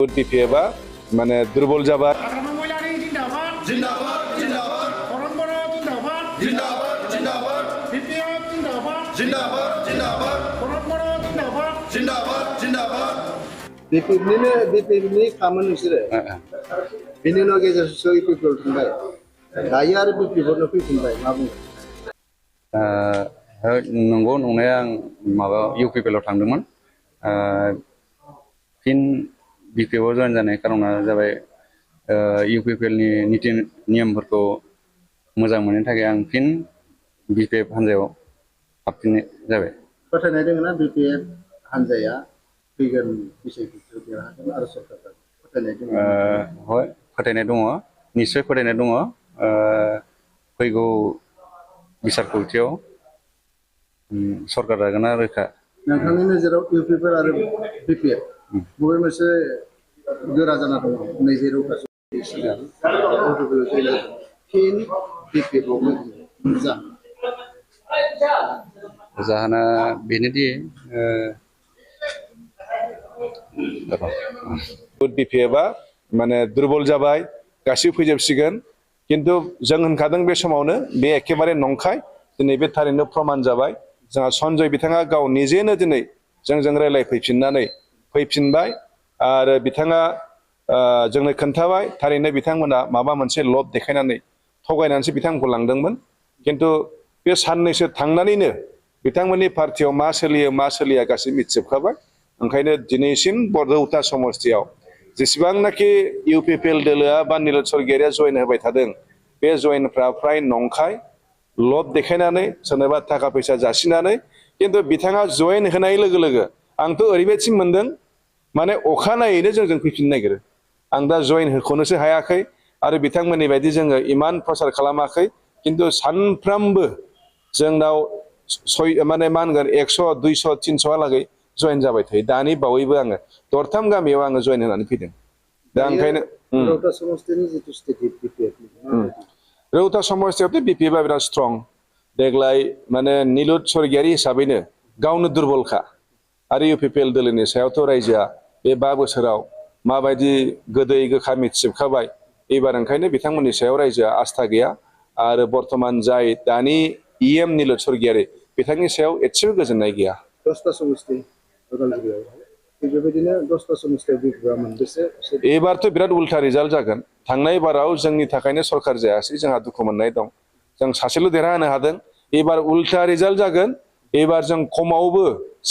UPPL माने दुर्बल जाबाय BPLनि खामोन नोंसोरो बिनि उनाव गेजेर ससेयाव UPPL थांबाय दायो आरो BPLनो फैफिनबाय मा बुङो नंगौ नंनाया आं माबा UPPL आव थांदोंमोन फिन BPL आव जयेन जानाय कारना जाबाय UPPL नि नीति नियमफोरखौ मोजां मोनैनि थाखाय आं फिन BPF हान्जायाव हाबफिननाय जाबाय फोथायनाय दङ ना BPF हान्जाया फैगोन बिसायख'थियाव देरहागोन आरो सरकारआ फोथायनाय दङ হয় फोथायनाय दङ निश्चय फोथायनाय दङ फैगौ बिसायख'थियाव सरकार जागोना रोखा नोंथांनि नोजोराव UPPL आरो BPF बबे मोनसे गोरा जाना दङ नैजि रौता सिगां UPPL फिन BPF आव जाहोना बेनोदि UPPL माने दुर्बल जाबाय गासिबो फैजोबसिगोन किन्तु जों होनखादों बे समावनो बे एखेबारे नंखाय दिनै बे थारैनो प्रमाण जाबाय जोंहा सन्जय बिथाङा गाव निजेनो दिनै जोंजों रायलायफैफिननानै फैफिनबाय आरो बिथाङा जोंनो खोन्थाबाय थारैनो बिथांमोना माबा मोनसे लब देखायनानै थगायनानैसो बिथांमोनखौ लांदोंमोन किन्तु बे साननैसो थांनानैनो बिथांमोननि पार्टियाव मा सोलिया गासिबो मिथिजोबखाबाय ओंखायनो दिनैसिम रौता समस्तियाव जेसेबांनाखि UPPL दोलोआ बा नीलत स्वर्गियारिया जयेन होबाय थादों बे जयेनफ्रा फ्राय नंखाय लब देखायनानै सोरनोबा थाखा फैसा जासिनानै किन्तु बिथाङा जयेन होनाय लोगो लोगो आंथ' ओरैबायदि मोनदों माने अखानायैनो जोंजों फैफिननो नागिरो आं दा जयेन होख'नोसो हायाखै आरो बिथांमोननि बायदि जोङो इमान प्रचार खालामाखै किन्तु सानफ्रामबो जोंनाव माने मा होनगोन 100 200 300 हालागै जयेन जाबाय थायो दानि बावैबो आङो दरथाम गामियाव आङो जयेन होनानै फैदों दा ओंखायनो रौता समस्तिनि जितु स्टेटिक BPF रौता समस्तियावथ' BPF आ बिराद स्ट्रं देग्लाय माने नीलत स्वर्गियारि हिसाबैनो गावनो दुर्बलखा आरो UPPL दोलोनि सायावथ' रायजोआ बे 5 बोसोराव माबायदि गोदै गोखा मिथिजोबखाबाय एबार ओंखायनो बिथांमोननि सायाव रायजोआ आस्था गैया आरो बर्तमान जाय दानि EM नीलत स्वर्गियारि बिथांनि सायाव एसेबो गोजोननाय गैया 10टा समस्ति उदालगुरियाव बेबायदिनो 10टा समस्तियाव BPF मोनबेसे एबारथ' बिराद उल्था रिजाल्ट जागोन थांनाय बाराव जोंनि थाखायनो सरकार जायासै जोंहा दुखु मोननाय दं जों सासेल' देरहानो हादों एबार उल्था रिजाल्ट जागोन एबार जों खमावबो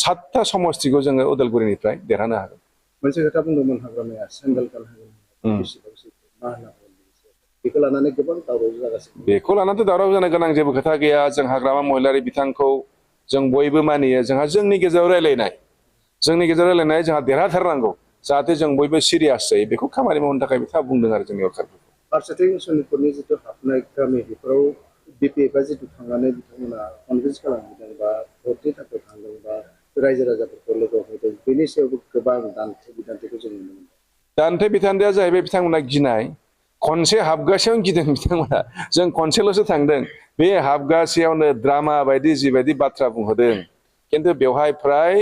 7टा समस्तिखौ जोङो उदालगुरिनिफ्राय देरहानो हागोन मोनसे खोथा बुंदोंमोन हाग्रामाया सिंगल कालहागोन मा होनना बेखौ लानानै गोबां दावराव जागासिनो बेखौ लानानैथ' दावराव जानो गोनां जेबो खोथा गैया जों हाग्रामा महिलारि बिथांखौ जों बयबो मानियो जोंहा जोंनि गेजेराव रायलायनाय जोंहा देरहाथारनांगौ जाहाथे जों बयबो सिरियास जायो बेखौ खामानि मावनो थाखाय बिथाङा बुंदों आरो जोंनि सरकारखौ फारसेथिं सनितपुरनि जितु हाबनाय गामि बेफोराव BPFआ जितु थांनानै बिथांमोना कनभिन्स खालामदों बा भटनि थाखाय थांदों बा रायजो राजाफोरखौ लोगो हमदों बेनि सायावबो गोबां दान्थे बिदान्थेखौ जों नुनो मोनदों दान्थे बिदान्थेया जाहैबाय बिथांमोना गिनाय खनसे हाबगासेयावनो गिदों बिथांमोना जों खनसेल'सो थांदों बे हाबगासेयावनो ड्रामा बायदि जिबायदि बाथ्रा बुंहोदों किन्तु बेवहाय फ्राय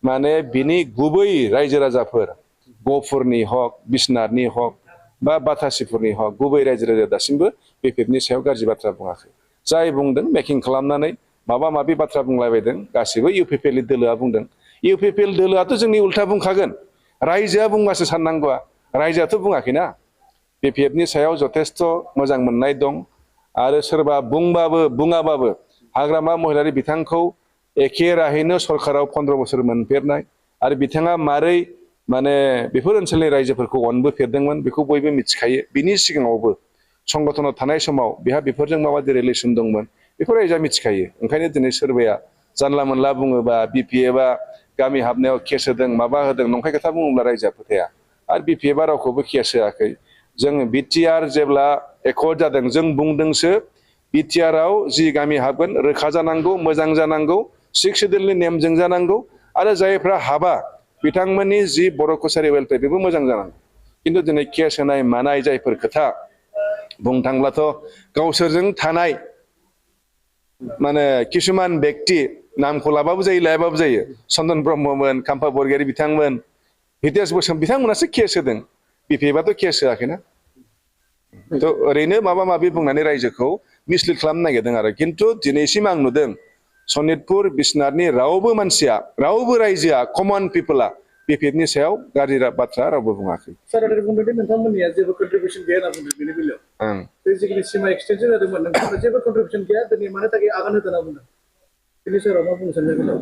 माने बिनि गुबै रायजो राजाफोर गफुरनि हक बिश्नाथनि हक बा बाथासिफोरनि हक गुबै रायजो राजा दासिमबो BPFनि सायाव गाज्रि बाथ्रा बुङाखै जाय बुंदों मेकिं खालामनानै माबा माबि बाथ्रा बुंलायबायदों गासिबो UPPL दोलोआ बुंदों UPPL दोलोआथ' जोंनि उल्था बुंखागोन रायजोआ बुंबासो साननांगौआ रायजोआथ' बुङाखैना BPFनि सायाव जथेस्थ' मोजां मोननाय दं आरो सोरबा बुङाबाबो हाग्रामा महिलारि बिथांखौ एखे राहैनो सरकाराव 15 बोसोर मोनफेरनाय आरो बिथाङा मारै माने बेफोर ओनसोलनि रायजोफोरखौ अनबोफेरदोंमोन बेखौ बयबो मिथिखायो बिनि सिगाङावबो संगठनाव थानाय समाव बेहा बेफोरजों माबायदि रिलेसन दंमोन बेखौ रायजोआ मिथिखायो ओंखायनो दिनै सोरबाया जानला मोनला बुङोबा BPFआ गामि हाबनायाव केस होदों माबा होदों नंखाय खोथा बुङोब्ला रायजोआ फोथाया आरो BPFआ रावखौबो केस होआखै जों BTR जेब्ला एकर्ड जादों जों बुंदोंसो BTRआव जि गामि हाबगोन रोखा जानांगौ मोजां जानांगौ 6 सिडिउलनि नेमजों जानांगौ आरो जायफ्रा हाबा बिथांमोननि जि बर' कसारि वेलफेयार बेबो मोजां जानांगौ किन्तु दिनै केस होनाय मानाय जायफोर खोथा बुंनो थांब्लाथ' गावसोरजों थानाय माने किसुमान व्यक्ति नामखौ लाबाबो जायो लायाबाबो जायो चन्दन ब्रह्ममोन खाम्फा बरगयारि बिथांमोन हितेश बसुम बिथांमोनासो केस होदों BPFआथ' केस होआखैना थ' ओरैनो माबा माबि बुंनानै रायजोखौ मिसलिड खालामनो नागिरदों आरो खिन्थु दिनैसिम आं नुदों सनितपुर बिश्वनाथनि रावबो मानसिया रावबो रायजोआ कमन पिपला BPFनि सायाव गाज्रि बाथ्रा रावबो बुङाखै सार आरो बुंदों नोंथांमोननिया जेबो कन्ट्रिबिउसन गैया होनना बुंदों बेनि बेलायाव बे जिखिनि सिमा एक्सटेनसन जादोंमोन नोंथांमोना जेबो कन्ट्रिबिउसन गैया दिनै मानो थाखाय आगान होदों होनना बुंदों बेनि सायाव मा बुंनो सानदों बेलायाव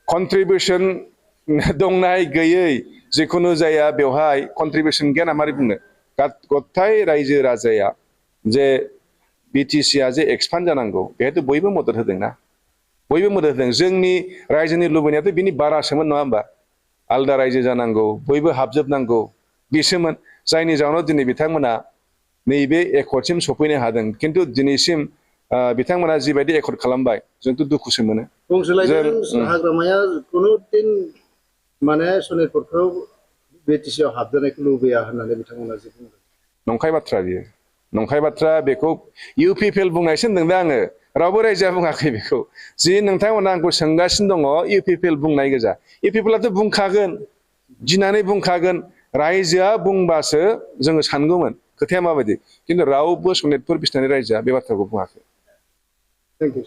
कन्ट्रिबिउसन दंनाय गैयै जिखुनु जाया बेवहाय कन्ट्रिबिउसन गैया ना मारै बुंनो गथाय रायजो राजाया जे BTCआ जे एक्सपान्ड जानांगौ बेहायथ' बयबो मदद होदोंना बयबो मदद होदों जोंनि रायजोनि लुबैनायाथ' बिनि बारासोमोन नङा होमबा आलदा रायजो जानांगौ बयबो हाबजोबनांगौ बिसोमोन जायनि जाहोनाव दिनै बिथांमोना नैबे एकर्डसिम सफैनो हादों खिन्थु दिनैसिम बिथांमोना जिबायदि एकर्ड खालामबाय जोंथ' दुखुसो मोनो बुंसोलायदों हाग्रामाया कुनु दिन माने सनितपुरखौ BTCआव हाबजानायखौ लुबैया होननानै बिथांमोना जे बुंदों नंखाय बाथ्रा बियो नंखाय बाथ्रा बेखौ UPPL बुंनायसो होनदों आङो रावबो रायजोआ बुङाखै बेखौ जि नोंथांमोना आंखौ सोंगासिनो दङ UPPL बुंनाय गोजा UPPLआथ' बुंखागोन गिनानै बुंखागोन रायजोआ बुंबासो जोङो सानगौमोन खोथाया माबायदि खिन्थु रावबो सनितपुर बिश्वनाथनि रायजोआ बे बाथ्राखौ बुङाखै थेंक इउ